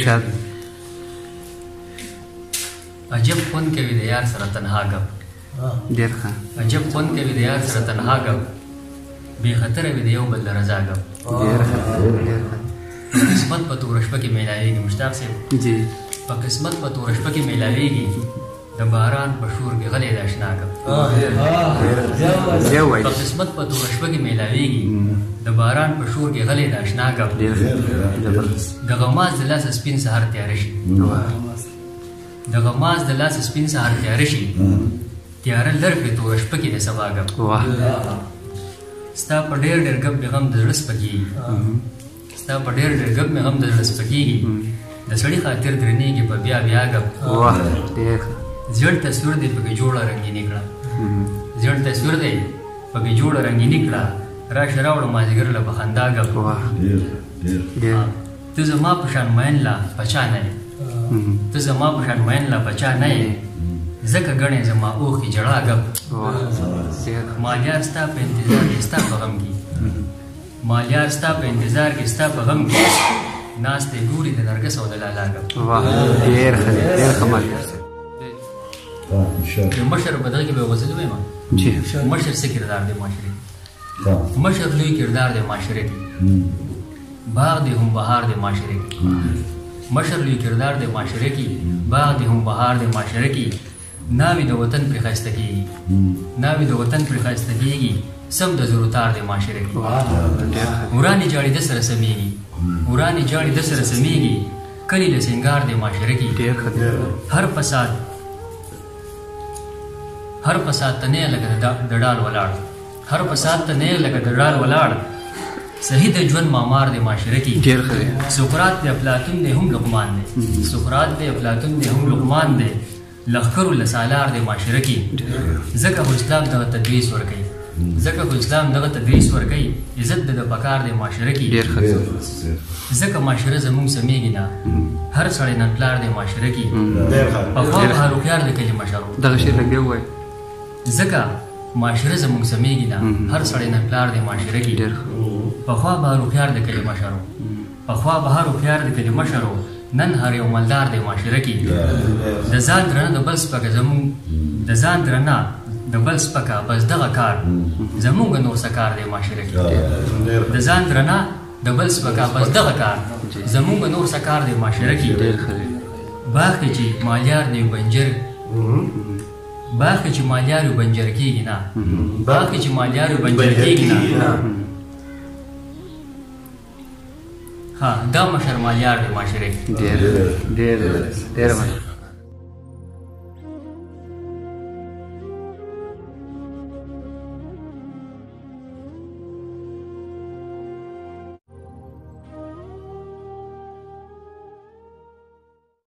ارشاد. عجب خوند کوي د یار سره تنها ګپ. ډېر ښه. عجب خوند کوي د یار سره تنها ګپ، بې خطره وي د یو بل د رضا ګپ. ډېر ښه، ډېر ښه. قسمت په توره شپه کې میلاویږي مشتاق صاحب. جی. په قسمت په توره شپه کې میلاویږي، د باران په شور کې غلی د اشنا ګپ. بیا وایي. په قسمت په توره شپه کې میلاویږي، د باران په شور کې غلی د اشنا ګپ. ډېر ښه، زبردست. د غماز د لاسه سپین سهار تیاره شي. د غماز د لاسه سپین سهار تیاره شي، تیاره لر کړې توره شپه کې د سبا ګپ. واه. ستا په ډېر ډېر ګپ مې غم د زړه سپکېږي. ستا په ډېر ډېر ګپ مې غم د زړه سپکېږي، د سړي خاطر درنېږي په بیا بیا ګپ. واه، ډېر ښه. زیړ تصویر دی پکې جوړه رنګیني کړه. زیړ تصویر دی پکې جوړه رنګیني کړه، راشه راوړه مازدیګر له په خندا ګپ. واه، ډېر. ته زما په شان مین لا په چا نه یې. ته زما په شان مین لا په چا نه یې، ځکه ګڼې زما اوښکې ژړا ګپ. واه، ډېر ښه. مالیار ستا په انتظار کې ستا په غم کې. مالیار ستا په انتظار کې ستا په غم کې، ناست دی ګوري د نرګس او د لالا ګپ. واه، ډېر ښه دی، ډېر ښه مالیار صاحب. د مشر په دغه کې به غزل وایم. جی. مشر څه کردار دی معاشرې کې؟ مشر لوی کردار دی معاشرې کې، باغ دی هم بهار دی معاشرې کې. مشر لوی کردار دی معاشرې کې، باغ دی هم بهار دی معاشرې کې. ناوې د وطن پرې ښایسته کېږي، ناوې د وطن پرې ښایسته کېږي، سم د زرو تار دی معاشرې کې. واه، ډېر ښه. ورانې جاړې د سره سمېږي، ورانې جاړې د سره سمېږي، کلي له سینګار دی معاشرې کې. ډېر ښه دی. هر فساد، هر فساد ته نه لکه د ډال ولاړ، هر فساد ته نه لکه د ډال ولاړ، صحیح د ژوند معمار دی معاشره کې. ډېر ښه دی. سقراط دی افلاطون دی هم لقمان دی، سقراط دی افلاطون دی هم لقمان دی، لښکرو له سالار دی معاشره کې. ځکه خو اسلام دغه تدریس ورکوي، ځکه خو اسلام دغه تدریس ورکوي، عزت د ده پکار دی معاشره کې. ډېر ښه دی. ځکه معاشره زموږ سمېږي نه، هر سړی نن پلار دی معاشره کې. پخوا به هر هوښیار د کلي مشر و. دغه شعر لږ بیا ووایه. ځکه معاشره زموږ سمېږي نه، هر سړی نن پلار دی معاشره کې. ډېر ښه. پخوا به هر هوښیار د کلي مشر و، پخوا به هر هوښیار د کلي مشر و، نن هر یو مالدار دی معاشره کې. د ځان درنه د بل سپکه زموږ، د ځان درنه د بل سپکه بس دغه کار زموږ نور څه کار دی معاشره کې. د ځان درنه د بل سپکه بس دغه کار زموږ نور څه کار دی معاشره کې. ډېر ښه دی. باغ کې چې مالیار دی بنجر، باغ کې چې مالیار یو بنجر کېږي نه، باغ کې چې مالیار یو بنجر کېږي نه. ها، دا مشر مالیار دی معاشره کې. ډېر، ډېر، ډېر مشر.